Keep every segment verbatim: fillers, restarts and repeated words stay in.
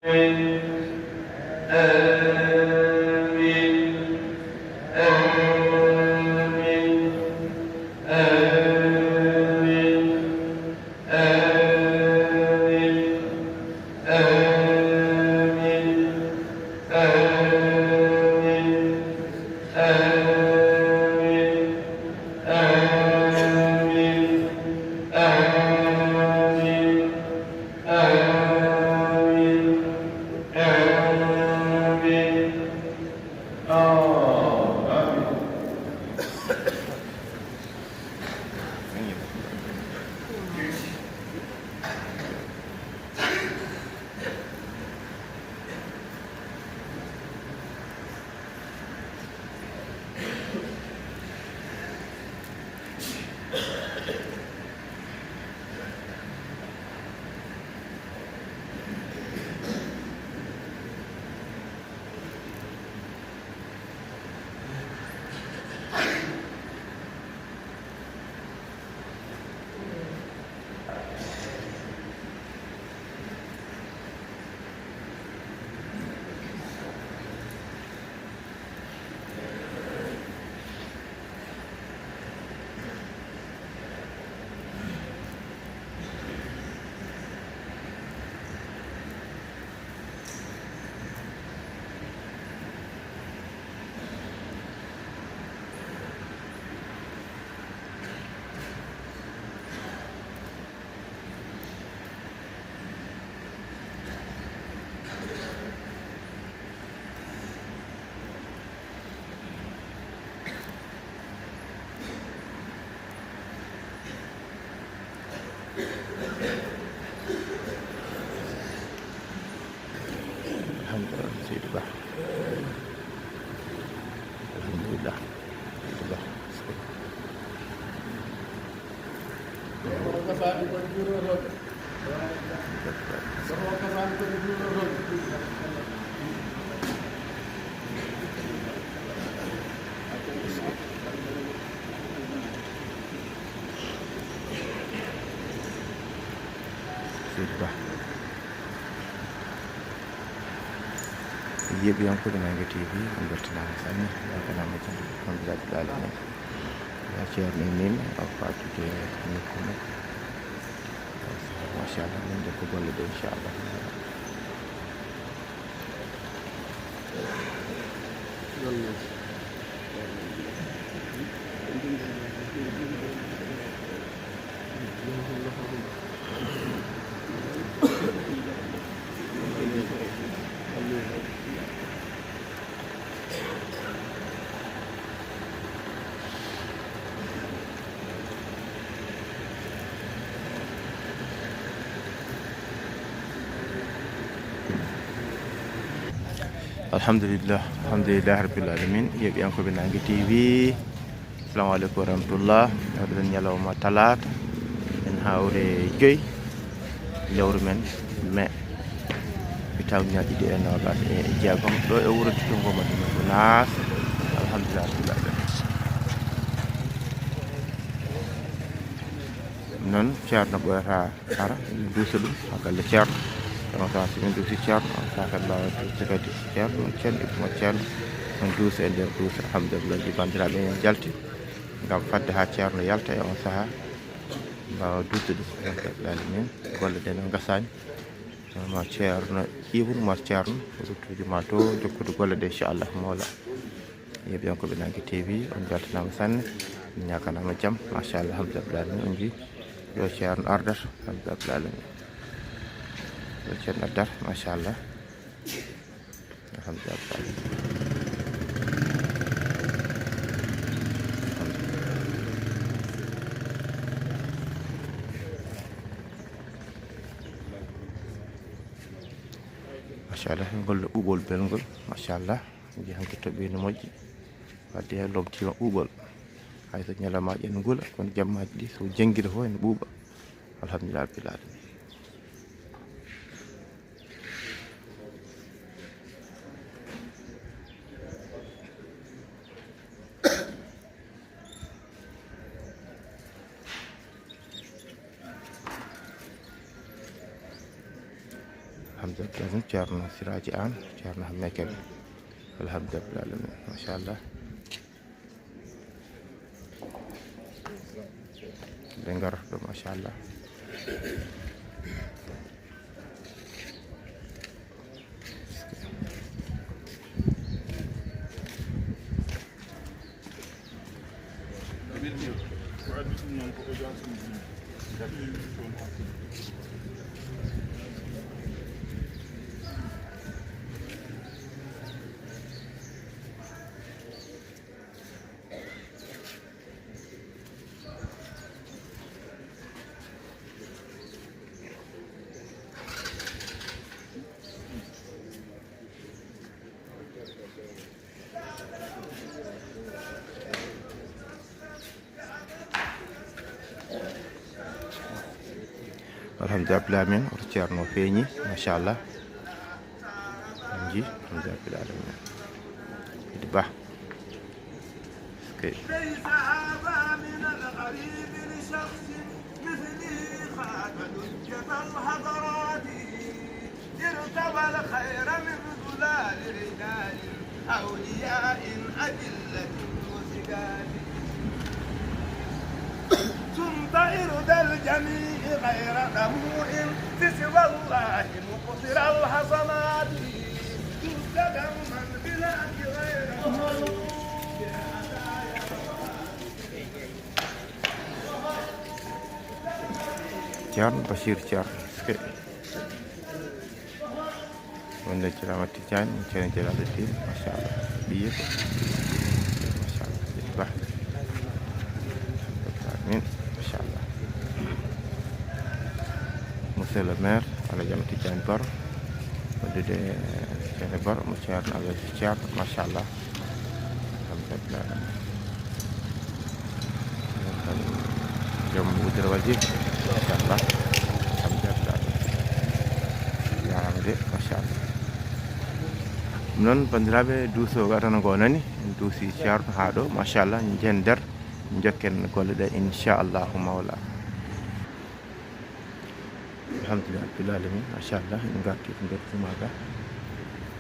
آمين. آمين. آمين. آمين. آمين. آمين. آمين. آمين. آمين. آمين. آمين. آه، آمين. Alhamdulillah, Seydi Ba. Alhamdulillah, Seydi Ba. Seydi Ba. Yeeɓiyankooɓe Naange T V, on mbeltanaama sanne, mbeltanaama jam, alhamdulillahi rabbil aalamiin. Ya Ceerno Min, o faatude nokku makko. Machallah, min de ko golle ɗe, inchallah. Alhamdulillah, alhamdulillah rabbil alamin. Yeeɓiyankooɓe Naange T V, assalamu aleykum wa rahmatullah. Oɗon ñalawma talaata, en hawre joy lewru men mai, ɓe taw ñaɗɗiɗi e noogas e jeegom, ɗo e wuro Tito Ngoma Dina Gunaas. Alhamdulillah rabbil alamin. Noon, Ceerno ɓooyataa ara, ene duusa ɗum, haa galle Ceerno. Kono tan so min duusi Ceerno, on saaha kadi mbaawa duusde kadi Ceerno, on Ceerno, Ibnu Ceerno, on duusa e nder duusa, alhamdulillah, ɗi banndiraaɓe ene njalti ngam fadde haa Ceerno yalta e on saaha, mbaawa duusde ɗum, alhamdulillah, min golle ɗe no ngasaani. Kono ma Ceerno ƴiwun, ma Ceerno ruttude ma to jokkude golle ɗe, inchallah, Mawla. Yeeɓiyankooɓe Naange T V, on mbeltanaama sanne, on ñaaganaama jam, machallah, alhamdulillah, on njii ɗo Ceerno ardata, alhamdulillah, ɗo Ceerno ardata, machallah, alhamdulillah. Machallah, ngol no ɓuuɓol belngol, machallah. Nji hanki toɓɓi no moƴƴi. Wadde heen lomtiima ɓuuɓol. Hay so ñalawmaaji ene ngula, kono jammaaji ɗi so janngiɗo fof ene ɓuuɓa. Alhamdulillah rabbil alamin. Ceerno Siraaji Aan, Ceerno Hammee Kebe. Alhamdulillahi alamin. Machallah. Ɓe ngarata ɗo, machallah. Alhamdulillahi rabbil alamin, oto ceerno feeñi, machallah. Ji, alhamdulillahi rabbil alamin. Idi Bah. Okay. ليس هذا من الغريب لشخص مثلي خاض لجة الحضارات، ارتوى الخير من ظلال رجال أولياء أجلة ذو سجال. صمت إرضى الجميع غير دموع في سوى الله مقصر الحسنات. صمت دوما بلا غير Ceerno Bachir Ceerno. Wonde Ceerno Ahmad Tidiane, Ceerno Jalaaluddin, machallah. Ɓiye ko, machallah. Bah. Amin, machallah. Monsieur le maire, Alhaji Ahmad Tidiane Baro. Wondude Ceerno Baro, mo Ceerno Alhaji Ceerno, machallah. Alhamdulillah. Joom wudere waji, machallah. Alhamdulillah. Yaram de, machallah. Ɗum noon, banndiraaɓe, duuso gatano ngo nani, en duusi Ceerno haa ɗo, machallah, njen nder, njokken golle ɗe, inchallahu mawla. Alhamdulillah rabbil alamin, machallah, en ngarti ko nder jumaa ga.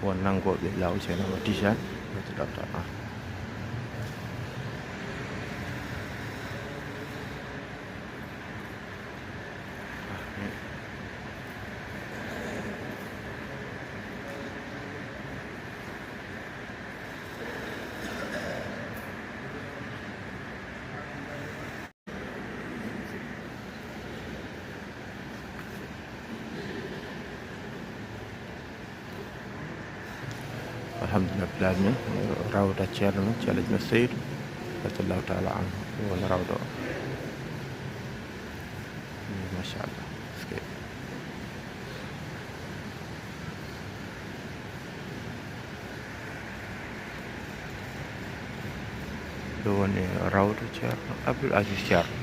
Won nanngooɓe laawol Ceerno Ahmad Tijaan, radiyallahu taala anhu. Alhamdulillah rabbil alamin, rawda Ceerno men, Ceerno Ibn Seydu, radiyallahu taala anhu, woni rawda o. Machallah. Ɗo woni rawdu Ceerno Abdul Aziz Ceerno.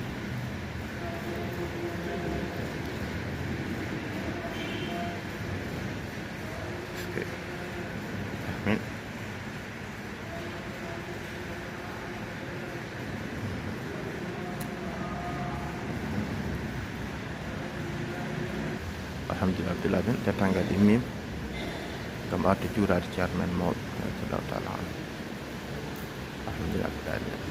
Amin. Alhamdulillah rabbil alamin, dental ngal immima ngam arde juuraade Ceerno men mawɗo, radiyallahu taala anhu. Alhamdulillah rabbil alamin.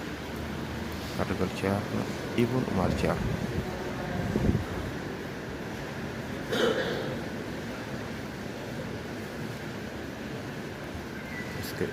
Ardagol Ceerno Ibn Umar Ceerno. Est-ce que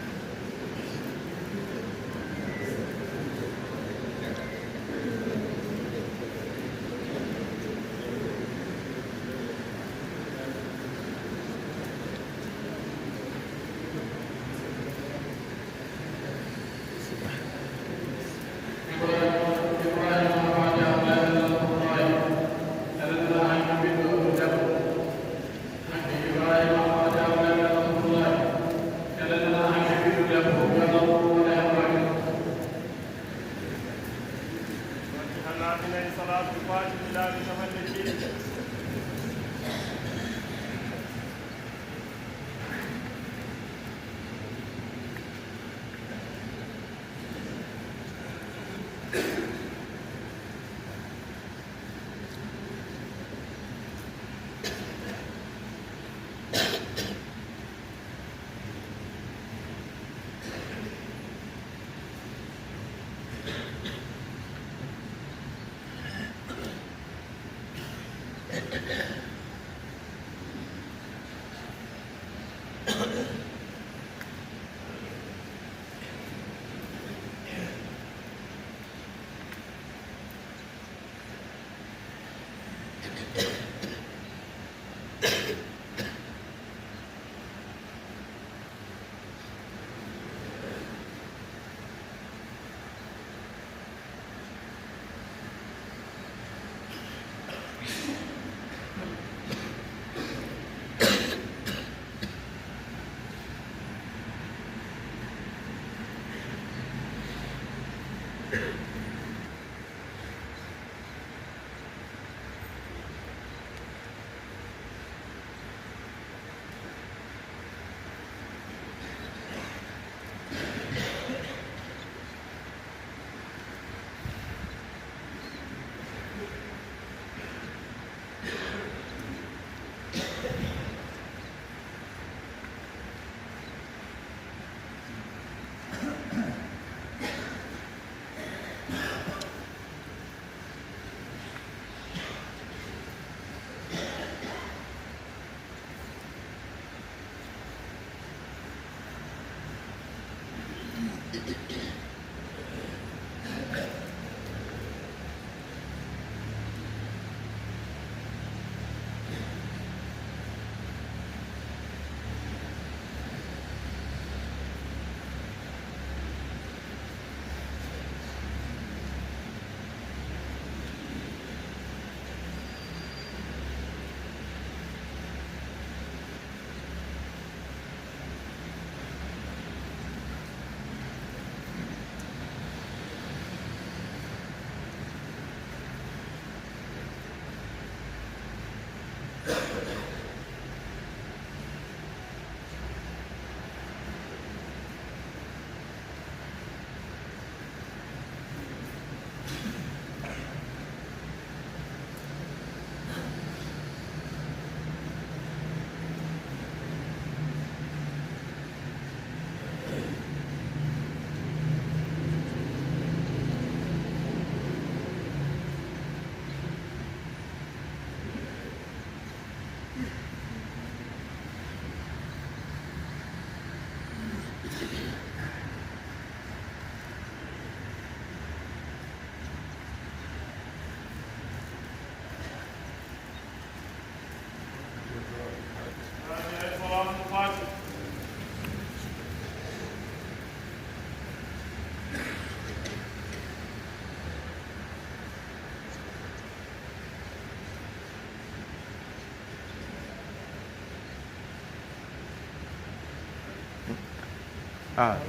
Ah.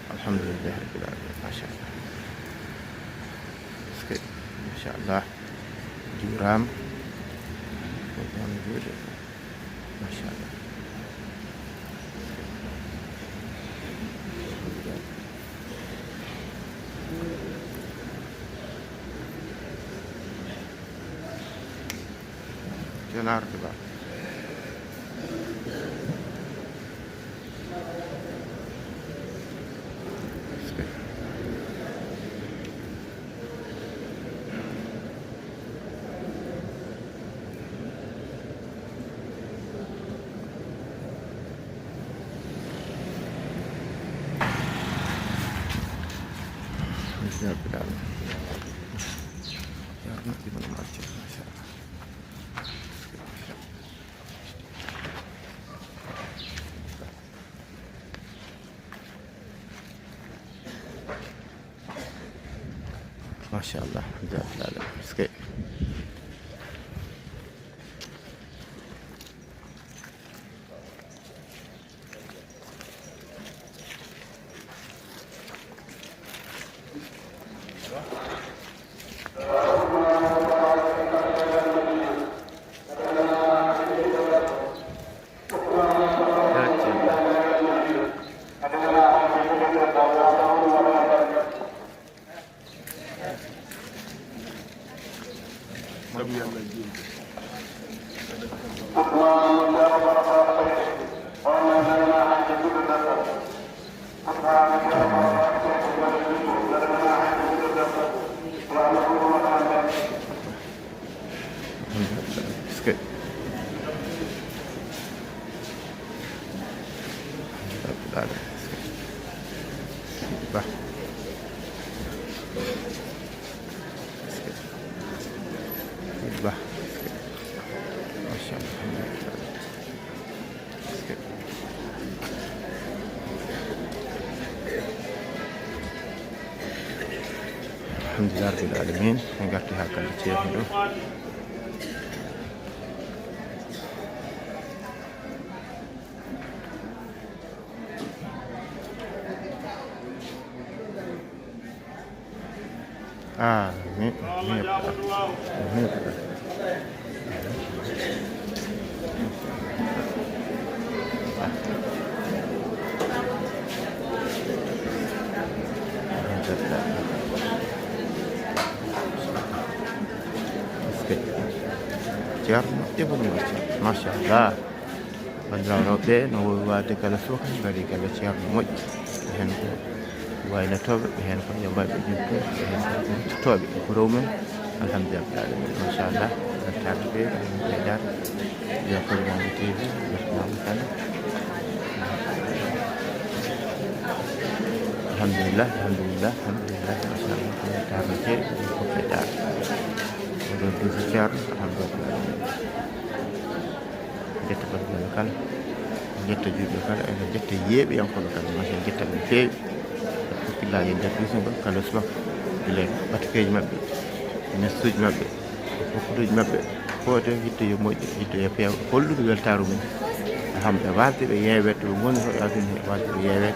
Alhamdulillahi rabbil alamin. Masha Allah. Parce que, masha Allah. Juuraama. Masha Allah. Ceerno Ardo Ba. Machallah, jaaraama. Parce que Ba. Ba. Masha Allah. Alhamdulillah rabbil alamin. En garti ha kala ceerno ɗo. Ah, mi, mi, mi. Ceerno Ibnu Macca, machallah. Banndiraaɓe rewɓe, no wowi waawde kala suka, ngari kala ceerno moƴƴo. Ɓe heen ko waynotooɓe, ɓe heen ko yambayɓe julɓe, ɓe heen ko ruttotooɓe ko rew men. Alhamdulillah, machallah. Weltaare feewi, alhamdulillah. Yo ko Mamadou T V, weltanaama kala. Alhamdulillah, alhamdulillah, alhamdulillah, machallah. Ko weltaare no feewi, ko weltaare. Oɗo duuso ceerno, alhamdulillah. Jetta banndiraaɓe kala, jetta juulɓe kala, ene jetta yeeɓiyankooɓe kala, machallah, jetta ɓe no feewi. Hakkillaaji e nder duusugol kala subaka, gila e batukeeji maɓɓe, nestuuji maɓɓe, e fokkuduuji maɓɓe, foote yidde yo moƴƴu, yidde yo feew, hollude weltaaru mum. Alhamdulillah, waasde ɓe yeewede, ɓe ngoni ko yaaduni, waasde ɓe yeewede,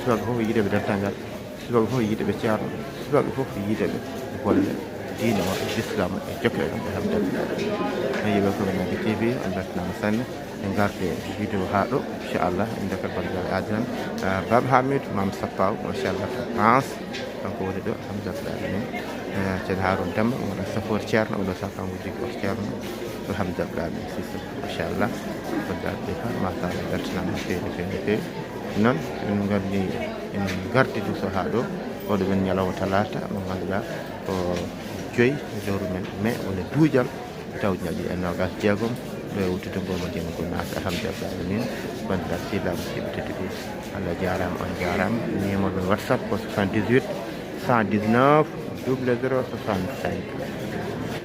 subaka fof yiideɓe dental ngal. Sukaaɓe fof yiideɓe ceerno, sukaaɓe fof yiideɓe golle diine o e lislaam o e jokkere ɗum, alhamdulillah. Tawi ɓe ko Renaaɓe T V, on mbeltanaama sanne. En ngarti e vidéo haa ɗo, inchallah, en ndekat banndiraaɓe aadiran. Ah, Baaba Hamidou, Maam Sappaw, machallah, to France, kanko woni ɗo, alhamdulillah. Eh, Ceerno Harouna Demba, on wona safoor ceerno, on ɗo saha kanko jogii oto ceerno, alhamdulillah, min sisa, machallah. Banndiraaɓe ɓe kam, machallah, mbeltanaama no feewi, no feewi, no feewi. Noon, en ngardi, en ngardi duuso haa ɗo. Oɗo men ñalawma talaata mo ngannduɗaa ko joyi lewru men mai, woni duujal, taw ñalɗi e noogaas jeegom, ɗo e wuttude ngoo mo jemgol naata. Alhamdulillah alamin. Banndiraaɓe sehilaaɓe musidɓe tedduɓe, Allah jaaraama, on jaaraama. Numéro men WhatsApp ko soixante-dix-huit, cent dix-neuf, double zéro, soixante-cinq.